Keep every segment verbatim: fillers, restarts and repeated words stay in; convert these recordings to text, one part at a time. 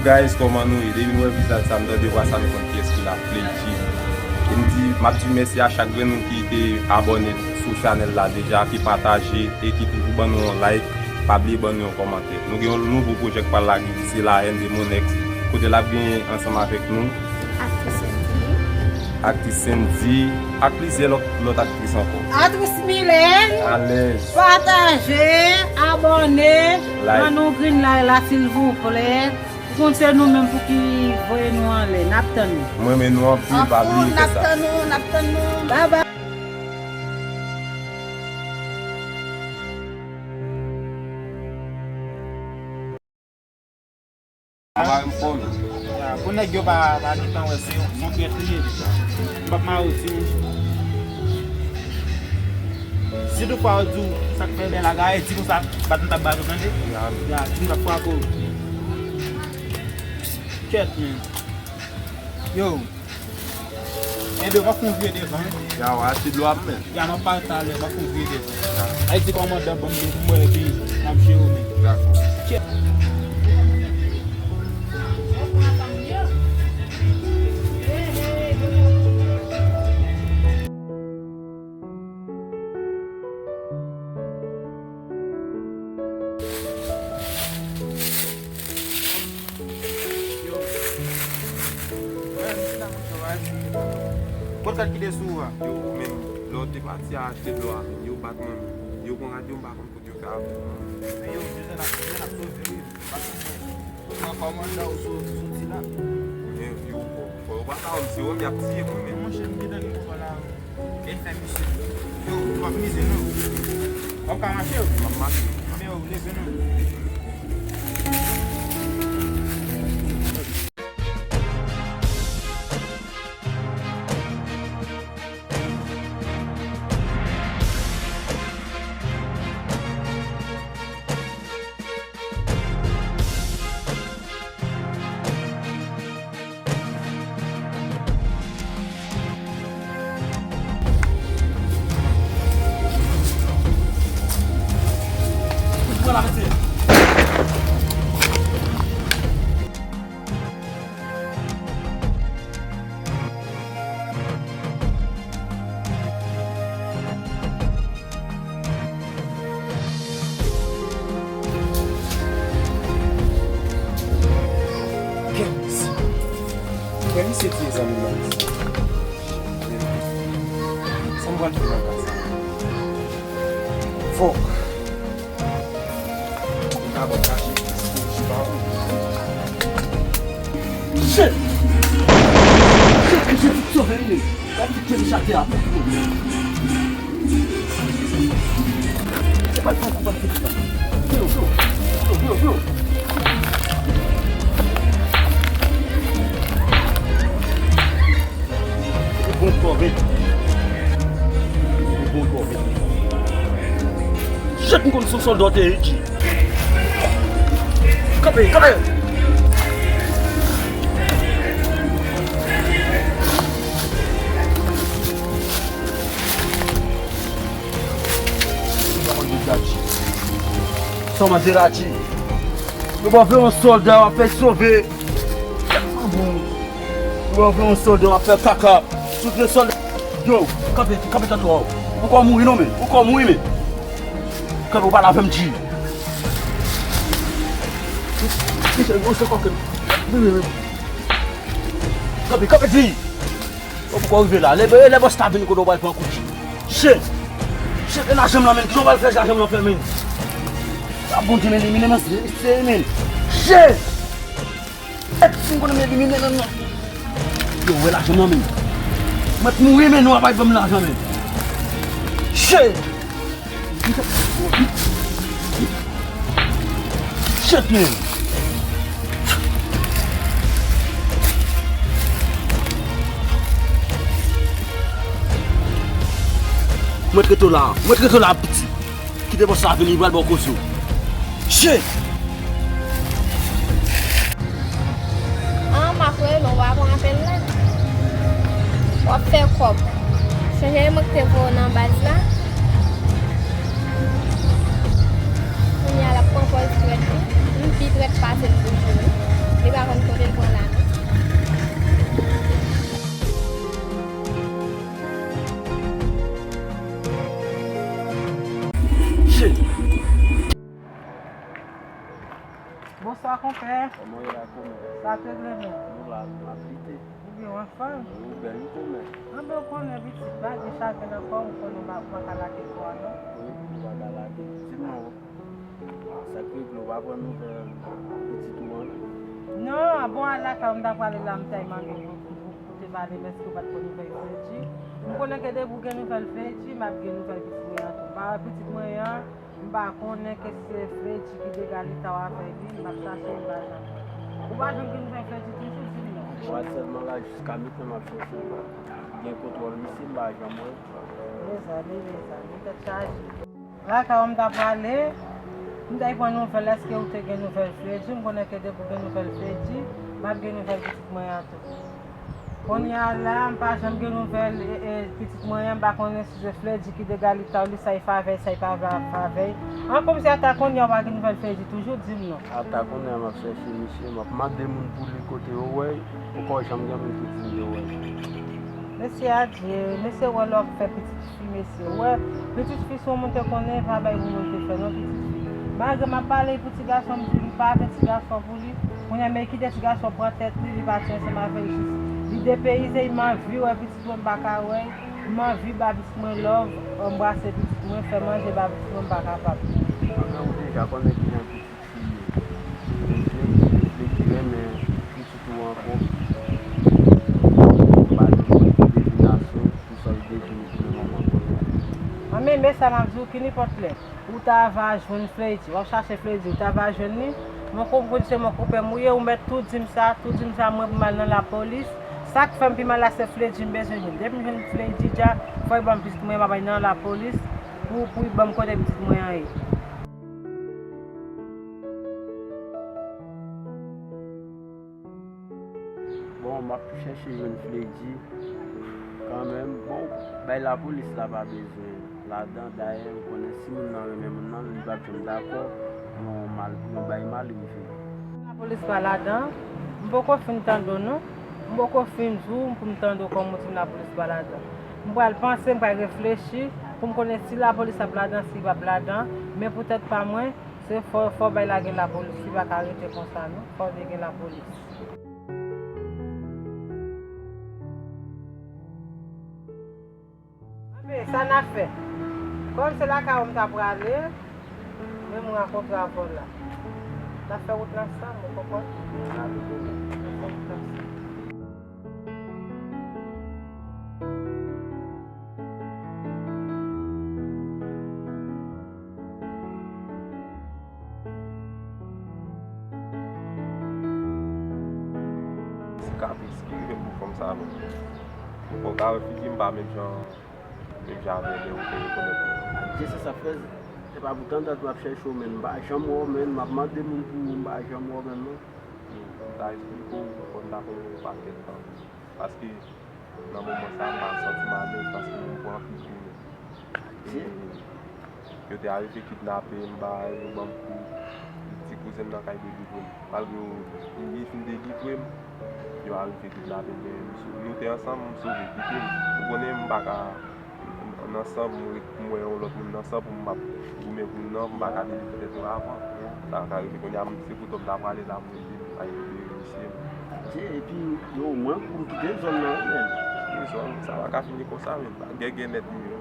Guys, kòman nou ye? Depi m wè vizaj sa, m tande vwa sa, m konn kiyès ki la, Play G. E m di, m ap di mèsi a chak grenn moun ki te abòne sou chanèl la deja, ki pataje e ki toujou ban nou yon like. Pa bliye ban nou yon kòmantè. Nou gen yon nouvo pwojè k pral lage ki se La Haine de mon ex, kote l ap genyen ansanm avèk nou Aktris Sandy. Aktris Sandy, ak plizyè lòt, lòt aktris ankò. Aktris Milène. Alèz. Pataje, abòne, like. Ban nou green light la, silvouplè. Ou konn se nou menm pou ki voye nou anlè. N ap tann nou. Mwen renmen nou anpil, pa bliye fè sa. N ap tann nou, n ap tann nou. Bye bye. Mari m fò wi. Ya, pou nèg yo pa, pa gentan wè, se yon, se yon trèt li ye. M p ap mare w, si, si toutfwa yo di w sa k fè bèl la gaye, di konsa, bat m t ap bat ou, tande? Ya, di m t ap frape w. Kèt, men. Yo. Enben, w ap fè yon vire devan, wi. Ya, w a achte dlo a, men. Ya, m ap pale talè, w ap fè yon vire devan. Ay di kòmandan ban m de pou mwen, epi m ap jere w, men. Dakò. Tchè. Yo. Wè, m te la, m travay. Kot kat ki te sou ou a? Yo, men, lè w te pati a achte dlo a, men, yo bat mwen, men. Yo pran radyo, m pa konn kote yo fè avè m. Men yo, jounen ap, jounen ap sove, wi. Pa sove. Pran kòmandan ou sou, sou ti la. Men, yo, fò, fò yo pa ta wè m, se yo menm y ap tiye mwen, men. Monchè, m gentan gen konba la. E fè misye. Yo, w ap mize non. W ap ka mache yo? M ap mache. Men yo, leve non. Kèt misye. Kèt misye tiye zanmi m nan. Sa m pral fè nan ka sa? Fòk. Ou ka ban m kache. Shit! Shit, Jezi sove m, men. Gade ki Jezi chate a. Se pa l fè, se pa l fè. Vyo, vyo. Vyo, vyo, vyo. Bon twò, men. Bon twò, men. Shit, m konn se yon sòlda w te ye, G. Kanpe, kanpe! Sa w mande la, G? Yo pa vle yon sòlda w ap fè sove. Yo pa vle yon sòlda w ap fè kaka. Tout le sòlda. Yo, kanpe, kanpe tèt ou. Ou kò mouri non, men. Ou kò mouri, men. Kanpe, ou pale avè m, G. Michel, ou se kòkè. Wi, wi, wi. Kanpe, kanpe, G. Ou poko rive la. Lè, lè bòs la vini kote w pral pran kout. Shit. Shit, e lajan m nan, men. Kijan w pral fè lajan m nan fè, men? A Bondye, men, elimine, men, se, se, men. Shit. Shit, si m konnen m elimine, men, men. Yo, wè lajan m nan, men. Mwen t mouri, men, nou pa bay ban m lajan, men. Shit. Shit, men. Mwen t rete la. Mwen t rete la, piti. Kite bòs la vini, li pral ba w koze w. Shit! An, m ap rele w, w ap pran apèl la. W ap fè kòb. Sonje mwen ki te voye w nan baz la? Kounye a l ap pran pòz trèt li. M pi trèt pase l toujou wi. Li pa konn Mwen la kòmè. Sa k regle menm? Nou la, nou ap lite. Ou byen, w anfòm? Wi, ou bèl, ou kòmè. Anben, ou konnen pitit, pa gen chagren nan kò w, ou konnen w pa, ou pa ka lage kò a non. Wi, ou pa ka lage. Di m non, sa k regle, ou pa pran nouvèl pitit ou an non? Non, bon, a lakay ou m ta prale la, m ta mande w pou, pou, pou te pale m, èske ou pa t konn nouvèl Freddy? M konnen ke depi w gen nouvèl Freddy, m ap gen nouvèl pitit mwen an tou. M pa wè pitit mwen an, m pa konnen ke se Freddy ki dega leta w avè li, m ap chache l, m pa janm wè. Ou pa janm gen nouvèl Freddy toujou, di m non. Mwen sèlman la, jiska metan m ap chèche l. Gen kontwòl misye, m pa janm wè. Mezanmi, mezanmi, tèt chaje. Lakay ou m ta prale, m ta pran nouvèl, èske ou te gen nouvèl Freddy? M konnen ke depi w gen nouvèl Freddy, m ap gen nouvèl pitit mwen an tou. Kounye a la, m pa janm gen nouvèl, e, e, pitit mwen an, m pa konnen si se Freddy ki dega leta w, li sa y fè avè l, sa y pa fè avè l. An, kòmsi ata kounye a ou pa gen nouvèl Freddy toujou, di m non. Ata kounye a m ap chèche misye, m ap mande moun pou li kote yo wè l, poko janm gen moun ki di m yo wè l. Mesye adye, mesye wè lè w ap fè pitit fi, mesye wè. Pitit fi se yon moun te konnen, pa bay pou moun te fè non pitit fi. Malgre m ap pale pou ti gason, m di m pa gen ti gason pou li. Kounye a, men kite ti gason pran tèt li, li pati ansanm avè l jis. Li depeyize, m anvi wè pitit mwen, m pa ka wè l. M anvi ba pitit mwen love, anbrase pitit mwen, fè manje ba pitit mwen, m pa kapab. Anben, ou deja konnen kijan pitit fi ye. Ou di m, li di renmen pitit ou ankò. Ou pa gen devinasyon pou sa l devine pou le moman kounye a. Anben, men sa m ap di w, ki nenpòt lè. Ou ta va jwenn Freddy, w ap chache Freddy, ou ta va jwenn li. Mwen konprann se mwen koupè m ou ye, ou mèt tou di m sa, tou di m sa, mwen pou m al nan lapolis. Sa k fè m pi mal la, se Freddy m bezwen jwenn. Depi m jwenn Freddy dja, fò l ban m pitit mwen, m ap al nan lapolis pou, pou l ban m kote pitit mwen an ye. Bon, m ap chèche jwenn Freddy kanmenm. Bon, bay lapolis la pa bezwen ladan. Dayè, ou konnen si moun nan renmen moun nan, li p ap janm dakò yon mal, yon bay mal rive. Lapolis pa ladan. M poko fin tande w non. M poko fin di w pou m tande w kòm ou di m lapolis pa ladan. M pral panse, m pral reflechi pou m konnen si lapolis ap ladan, si l p ap ladan. Men pou tèt pa mwen, se fò, fò bagay la gen lapolis, li pa ka rete konsa non. Fò li gen lapolis. Anben, sa n ap fè? Kòm se lakay ou m ta prale, men m rakontre avè w la. N ap fè wout la ansanm, ou konprann? N ap fè wout la ansanm. Se kapris ki rive m pou fanm sa menm. Ou ka wè figi m pa menm jan, menm jan avè lè ou te rekonèt mwen. Adye, se sa k fè, se pa pou tann dat m ap chèche w, men m pa janm wè w, men m ap mande moun pou ou, m pa janm wè w menm non. M ta esplike w, fò m ta pran yon pakèt tan. Paske nan moman sa, m pa santi m alèz paske m pran anpil tounen. E yo te arive kidnape m, bagay, yo ban m kou. Ti kouzen m nan kay delivre m. Malgre yo, li fin delivre m, yo arive kidnape m, men m sou-, nou te ansanm, m sove, kite m. Ou konnen m pa ka ann ansanm, m ret pou m wè yon lòt moun nan san pou m ap goumen pou m nan, m pa ka delivre tèt mwen avan. Sa ka rive kounye a, m se pou tòm ta prale la, m rete, m pa libere misye. Adye, epi yo, mwen, pou m kite zòn nan, wi, men. Kite zòn, sa pa ka fini konsa, men. Gègè nèt, wi.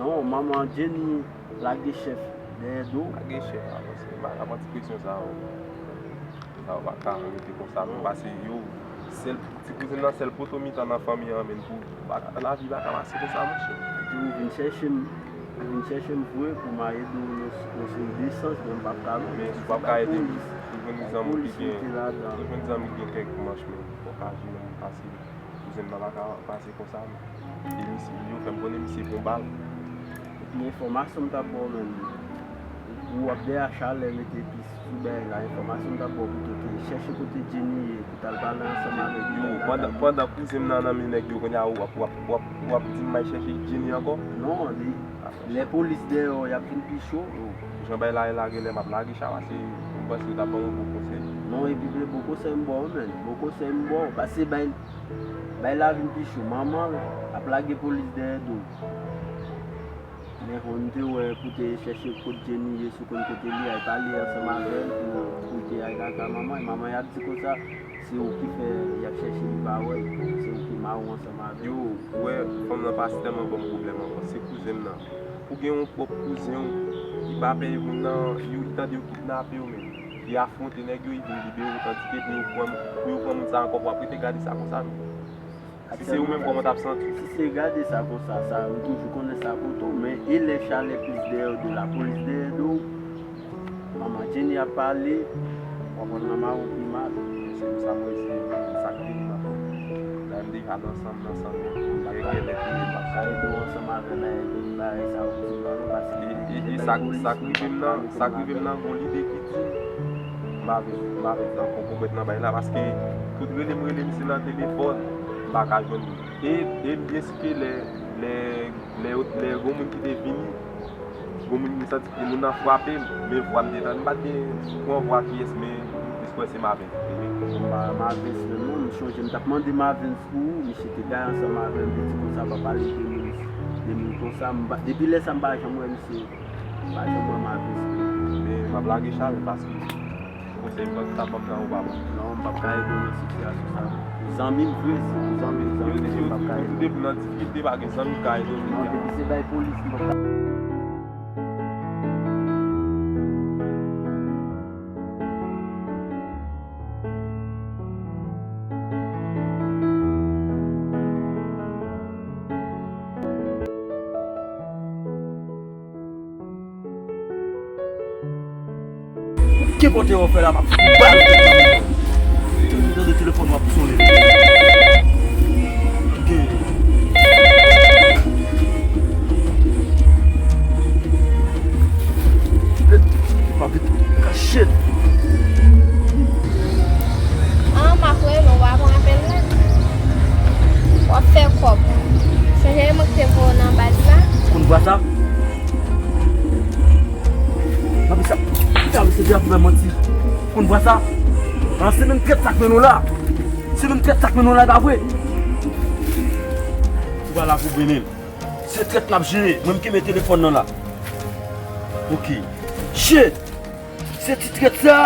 Non, manman Jenny lage chèf dèyè do. Lage chèf, avanse. M pa ka pran ti presyon sa yo. Sa yo pa ka rete konsa non, paske yo, sèl, ti kouzen nan sèl poto mitan nan fanmi an, men pou, pa ka, lavi pa ka pase konsa, monchè. Epi ou vin chèche m, ou vin chèche m vre pou m a ede w nan, nan yon seri de sans, men m p ap ka non. Men si w p ap ka ede m, ou jwenn zanmi ki gen, ou jwenn zanmi ki gen kèk manch, men fò w ka jwenn pase. Kouzen nan pa ka pase konsa, men. E misye, yo fè m konnen misye pran bal. Epi enfòmasyon m t ap ba w menm, ou ap dèyè chalè mete pi sou bagay la, enfòmasyon m t ap ba w pou w te chèche kote Jenny ye, pou w t al pale ansanm avèk li. Yo, pandan, pandan kouzen m nan nan men nèg yo, kounye a w ap, w ap, w ap, w ap di m m al chèche Jenny ankò? Non, li, lè polis dèyè w, y ap vin pi cho. Yo, jan bagay la ye la, genlè m ap lage cha, paske m panse yo t ap ban m yon bon konsèy. Non, epi bon konsèy m ba w, menn. Bon konsèy m ba w, paske bay, bay la vin pi cho. Manman l ap lage polis dèyè do l. Ou te wè pou te chèche kot Jenny ye, si w konn kote li, al pale ansanm avè l pou, pou te al kaka manman l. Manman l ap di konsa, se ou ki fè y ap chèche li pa wè l, se ou ki mawon ansanm avè l. Yo, ou wè, fanm nan pa si tèlman ban m pwoblèm ankò, se kouzen m nan. Pou gen yon pwòp kouzen w ki pa peye moun nan, yo tande yo kidnape yo menm. Li afwonte nèg yo, li vin libere ou tandike pou yo pran, pou yo pran moun sa ankò, pou w ap rete gade sa konsa menm. Si se ou menm, kòman w t ap santi w? Si se gade sa konsa, sa, m toujou konnen sa pou tou, men e lè chalè plis dèyè w, de lapolis dèyè do w, manman Jenny ap pale, w ap wè l nan mawon pi mal. Se pou sa mwen se, sa k rive m ap fè. Lè m deja nan san m, nan san m, m pa gen kè nèt li, m ap sa ede w ansanm avè l, ede w bagay sa yo pou ti pran nou, paske e, e, e sa, sa k rive m nan, sa k rive m nan, gon lide ki di m, m pa vle, m pa vle ankò konprann nan bagay la, paske tout rele m, rele m, se nan telefòn, m pa ka jwenn li. E, e m byen si ke lè, lè, lè, lè gon moun ki te vini, gon moun m santi ke moun nan frape m, men vwa m te tande, m pa t gen pran vwa kiyès, men m plis kwè se Mavens ki te vini. Bon, ba, Mavens menm non, m chonje m t ap mande Mavens pou ou, misye te gaye ansanm avè m, te di konsa pa pale de moun, de moun konsa, m pa, depi lè sa m pa janm wè misye. Pa janm wè m avè misye. Men m ap lage chalè paske konsèy m t ap ban m nan ou pa ban m. Non, m p ap ka ede w nan sitiyasyon sa. Ou zanmi m vre, si ou zanmi m, zanmi m, m p ap ka ede w. Yo di depi nan difikilte pa gen zanmi k ka ede w. Non, depi se bay polis, m p ap ka. Ki kote w fè la, m ap fout bal. Tande telefòn m ap sonnen. Ki gen? Papit, kachèt. An, m ap rele w, w ap pran apèl la. W ap fè kòb. Sonje mwen ki te voye w nan baz la. Konn vwa sa? Papi sa, sa, misye te ap fè manti. Konn vwa sa? An, se menm trèt sa k mennen w la. Se menm trèt sa k mennen w la, e pa vre? Ou pa la pou mennen l. Se trèt n ap jere. Mwen m kenbe telefòn nan la. Ok. Shit! Se ti trèt sa,